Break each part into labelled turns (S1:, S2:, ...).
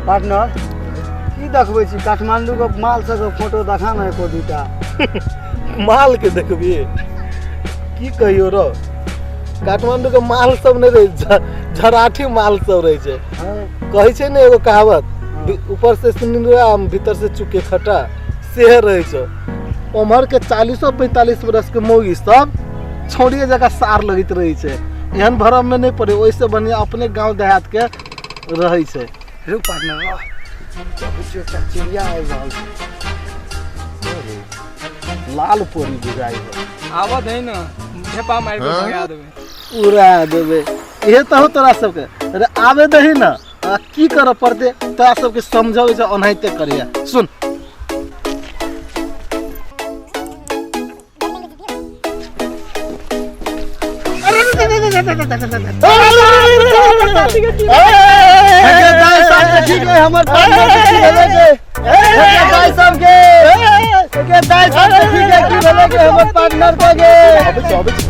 S1: Partner, की देखबै छी? काठमांडू के माल सबके फोटो देखा ने एको दूटा।
S2: माल के देखबी? की कहियो रो, काठमांडू के माल सब नहीं रहे, झराठी माल सब रहे छै। कहै छै ने एगो कहावत, ऊपर से सुनिरा भीतर से चुके खटा, सेहे रहे छै। उम्र के 40-45 बरस के मौगी सब छौड़िए जगह सार लगैत रहे छै। एहन भरम में नहीं पड़े, ओहिसे बढ़िया अपने गांव देहात के रहे छै।
S1: रुक पार्टनर, रह। देखै छियौ एकटा चिड़िया आबि रहल छै।
S2: लाल पोरी बुझाइ है।
S3: आबऽ दही ने, ढेपा मारि कऽ भगा देबै।
S2: उड़ा देबै। इहे तऽ हो तोरा सबके। अरे आबे दही ने, आ की करऽ पड़तै तोरा सबके समझबै छै, ओनाहिते करिहे। सुन,
S1: दाइ सबके ठीक है, हमर पार्टनर के की भेलै गे? हे दाइ सबके, हे दाइ सबके ठीक है, की भेलै गे हमर पार्टनर के गे?
S2: आबै छै, आबै छै।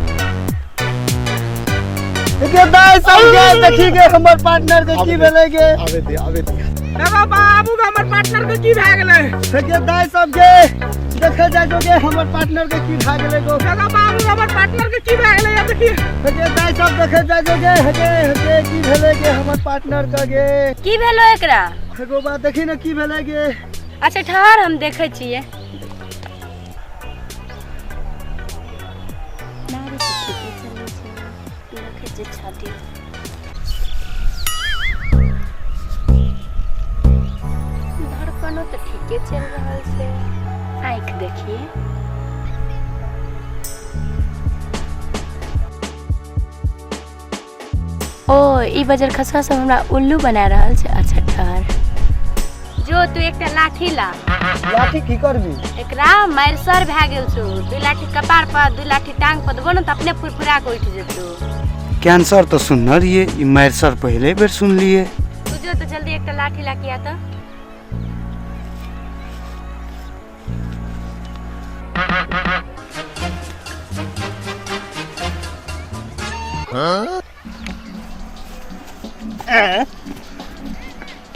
S1: हे दाइ सबके देखी गे, हमर पार्टनर के की भेलै गे?
S2: आबे दे, आबे दे।
S3: दादा बाबू, हमर पार्टनर के की भए गेलै?
S1: हे दाइ सबके देखे जाइ जो गे, हमर पार्टनर के की भए गेलै गो?
S3: दादा बाबू, हमर पार्टनर के की भए गेलै? देखी।
S1: हे दाइ सब देखे जाइ जो गे, हे हे की भेलै गे हमर पार्टनर के गे?
S4: की भेलो एकरा?
S1: एगो बात देखी ने, की भेलै गे?
S4: अच्छा ठहर, हम देखै छियै। नारी के ठीके चलै छै, देखै छियै छाती। धड़कनो तऽ ठीके चलि रहल छै। आँखि देखिए। ओ ई बजर खसुआ सब हमरा उल्लू बना रहल छै। अच्छा ठहर, जो तू एकटा लाठी ला।
S1: लाठी की करबी?
S4: एकरा मारि सर भए गेल छौ। दू लाठी कपार पर, दू लाठी टांग पर देबो ने तऽ अपने फुरफुरा के उठि जेतौ।
S1: कैंसर तऽ सुनने रहियै, ई मारि सर पहिले बेर सुनलियै।
S4: तू जो तऽ जल्दी एकटा लाठी ला के आ तऽ।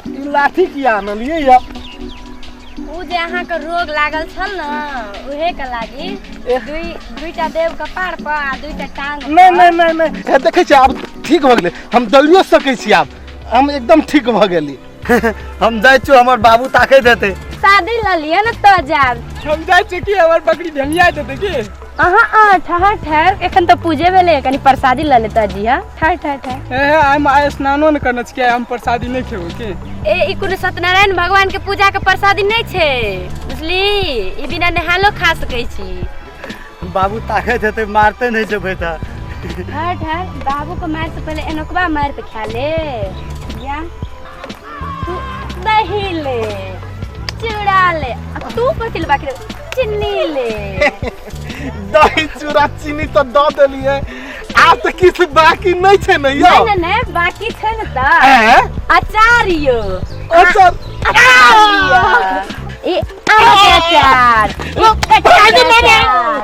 S2: ई लाठी किया आनलियै या?
S4: उ जे अहाँके रोग लागल छल ने, उहे के लागी दुई दुईटा देव कपार पर आ दुईटा टांग पर।
S2: नहि नहि नहि नहि, हे देखै छियै, आब ठीक भऽ गेलै। हम दौड़ियो सकै छी आब, हम एकदम ठीक भऽ गेली।
S1: हम जाइ छियौ, हमर बाबू ताकैत हेतै।
S4: शादी लऽ लिअ ने तऽ जायब।
S3: हम जाइ छियै कि हमर बकरी ढेमिया जेतै की?
S4: अहाँ आ ठहर ठहर, एखन तऽ पूजे भेलै, कनि प्रसादी लऽ लेता जी। हाँ, ठहर ठहर ठहर।
S3: हे हे, हम आइ स्नानो नहि करने छियै, हम प्रसादी नहि खेबै की?
S4: ए, ई कोनो सत्यनारायण भगवान के पूजा के प्रसादी नहि छै, बुझली? ई बिना नहालो खा सकै छी।
S1: बाबू ताकैत हेतै, मारते नहि जेबै तऽ।
S4: ठहर ठहर, बाबू के मार से पहले एनोकबा मार तऽ खा ले। या तू दही ले, चूड़ा ले, आ तू कथी ले बाकी रे? चीनी ले।
S2: दही चूड़ा चीनी तऽ दऽ देलियै, आब तऽ किछु बाकी नहि छै ने यौ?
S4: नहि नहि नहि, बाकी छै ने तऽ।
S2: ऐं?
S4: अचार यौ।
S2: अचार?
S4: अचार लिअ। ई आम के अचार, ई कटहर के अचार।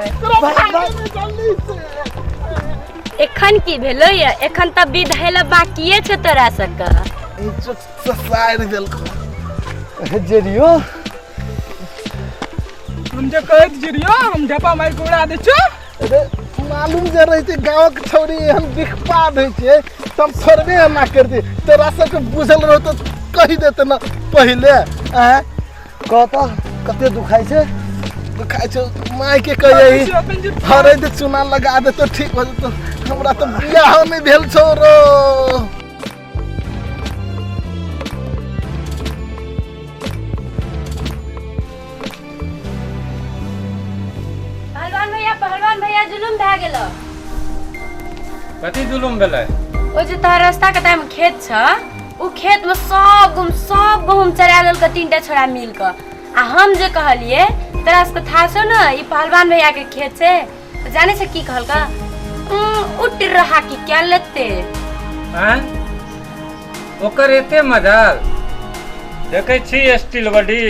S4: एखन की भेलो ये? एखन तऽ विध हेला बाकिए छै तोरा सबके।
S2: ससारि देलको।
S1: जेरियो।
S3: हम जे कहैत छी रियो, हम ढेपा मारि के उड़ा दै छियौ।
S2: अरे मालूम जे रहै छै गाँवक छौड़ी एहन बिखपा दै छै तऽ हम थोड़बे एना करती। तोरा सबके बुझल रहतो तऽ कहि देते ने पहिले। आँय?
S1: कह तऽ, कते दुखाइ छै?
S2: दुखाइ छौ? मायके कहियै हरैद चूना लगा देतो, ठीक भऽ जेतौ। हमरा तऽ बियाह नहि भेल छौ रो।
S4: पहलवान भैया, पहलवान भैया, जुलुम भए गेलो।
S5: कथी जुलुम भेलै?
S4: ओ जे तोहर रास्ता के टाइम खेत छ, उ खेत में सब गहुम चरा लेलक तीनटा छोड़ा मिल क। आ हम जे कहलिए तोरा सबके था छौ ने ई पहलवान भैया के खेत छै, तऽ जाने छै की कहलका? उठ रहा की क्या लेते।
S5: आँय, ओकर एते मजाल? देखै छी स्टील बॉडी,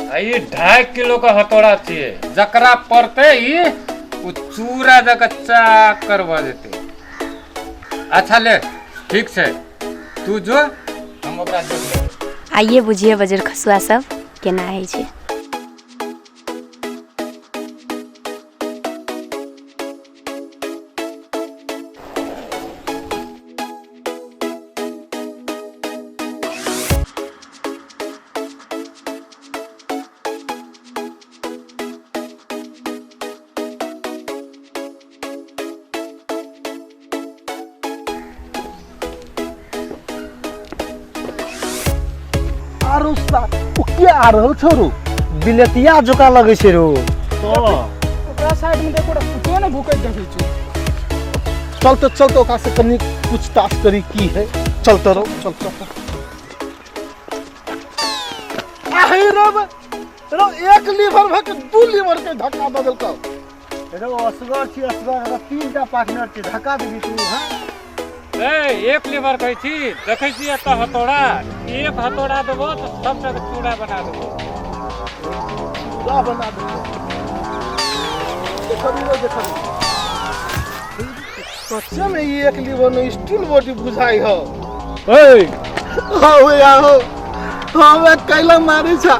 S5: आ ई 2.5 किलो के हथौड़ा छियै, जकरा पड़तै ई ओ चूरा जकाँ चाकर भऽ जेतै। अच्छा ले, ठीक छै, तू जो, हम हम ओकरा देख लेबै।
S4: आइए बुझिए बजर खसुआ सब केना होइ छै।
S2: आरो सा ओ के आ रहल छौ रो?
S1: बिलतिया जोका लगै छै रो।
S3: ओकरा साइड में देखो कुत्तो ने भूकैत देखै छौ।
S2: चल तो, चल तो, ओकरा से कनी पूछताछ करी की है। चल तो रो, चल चल चल। आही रो रो, एक लीवर भके के दू लीवर के धक्का दऽ देलकौ।
S1: रो असगर छी, असगर, हमरा 3टा पार्टनर छै, धक्का देबी तू? हाँ
S5: ए, एक लीवर कहै छी, देखै छी एतऽ हथौड़ा, एक हथौड़ा देबो तऽ सबटा के चूड़ा बना देबो।
S2: चूड़ा बना देबो। देखबी रो, देखबी, सच्चे में ई एक लीवर में स्टील बॉडी बुझाई हो।
S5: ए
S2: हाँ भैया हो, हमें कैला मारे छा?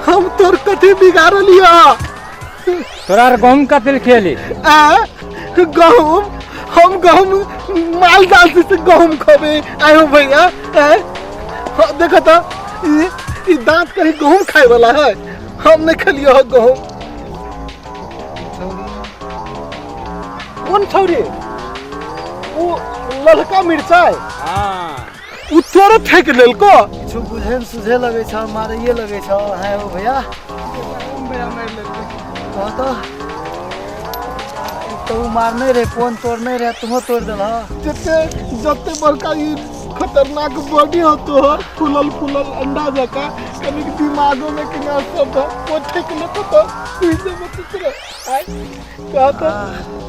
S2: हम तोर कथी बिगाड़लियो?
S5: तोरा आर गहूम कथी खेली?
S2: आ गहूम? हम गहूम माल जाल से गहूम खबे आयो भैया? हाँ, देखो तो ई दांत कहीं गहूम खाए वाला है? हम नहीं खलियो हो गहूम। कौन छौरी? वो ललका मिर्चाई?
S5: हाँ।
S2: उ तोरो ठेक लेलको?
S1: किछु बुझे ने सुझे लगै छ, मारैए लगै छ। है ओ भैया।
S3: भैया मारि लेलकै।
S1: कह तऽ, एक तऽ उ मारने रहे, पोन तोड़ने रहे, तुहो तोड़ देलह।
S2: जते जते बड़का ई खतरनाक बॉडी हो तोहर, फूलल फूलल अंडा जका, कनिक दिमागो में किना सब वो ठेक लेतो तो तुई से मत रे। आय कह तो।